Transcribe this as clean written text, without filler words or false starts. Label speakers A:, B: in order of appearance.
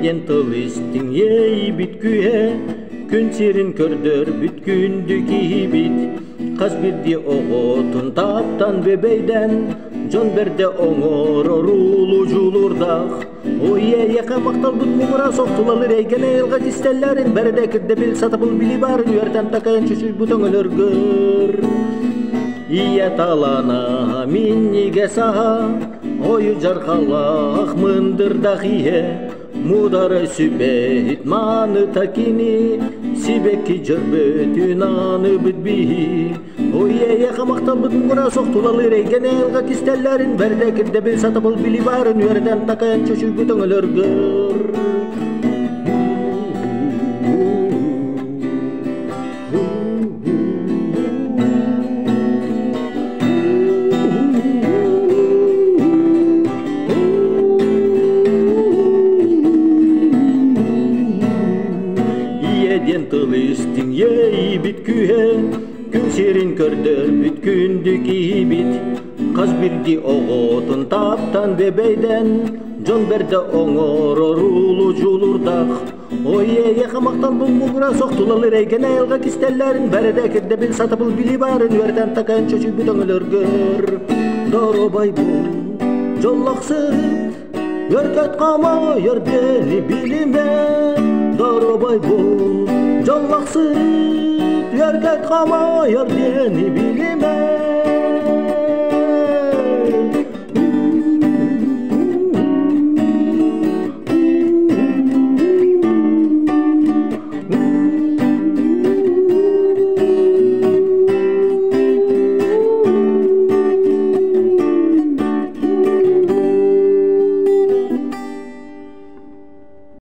A: диэн тыл истиҥ иэйбит күүһэ, күн сирин көрдөрбүт күндү киһибит, хас биирдии оҕотун таптан бүбэйдэн, дьон бэрдэ оҥорор улуу дьулуурдаах. Ой, эйиэхэ махталбыт муҥура суох тулалыыр эйгэни айылҕа кистэллэрин бэрэдэ кирдэбил сатабыл билии баарын үөрэтэн такайан чочуйбут өҥөлөргөр. Ийэ талана минньигэс аһа, ойу дьарҕалаах мындырдах иһэ, мудара сүбэһит мааныта кини, сибэкки дьөрбөтүн ааныбыт биһи. Ой, эйиэхэ махталбыт муҥура суох тулалыыр эйгэни айылҕа кистэллэрин бэрдэ кирдэбил сатабыл билии баарын үөрэтэн такайан чочуйбут өҥөлөргөр. Ийэ диэн тыл истиҥ иэйбит күүһэ, күн сирин көрдөрбүт күндү киһибит, хас биирдии оҕотун таптан бэбэйдэн, дьон бэрдэ оҥорор улуу дьулуурдаах. Ой, эйиэхэ махтал булмугура суох тулалыыр эйгэни айылҕа кистэллэрин бэрэдэ кирдэбил сатабыл билии баарын үөрэтэн такайан чочуйбут өҥөлөргөр. Доруобай буол, дьоллох сырыт, өркөт хомойор диэни билимэ. Доруобай буол, дьоллох сырыт, өркөт хомойор диэни билимэ.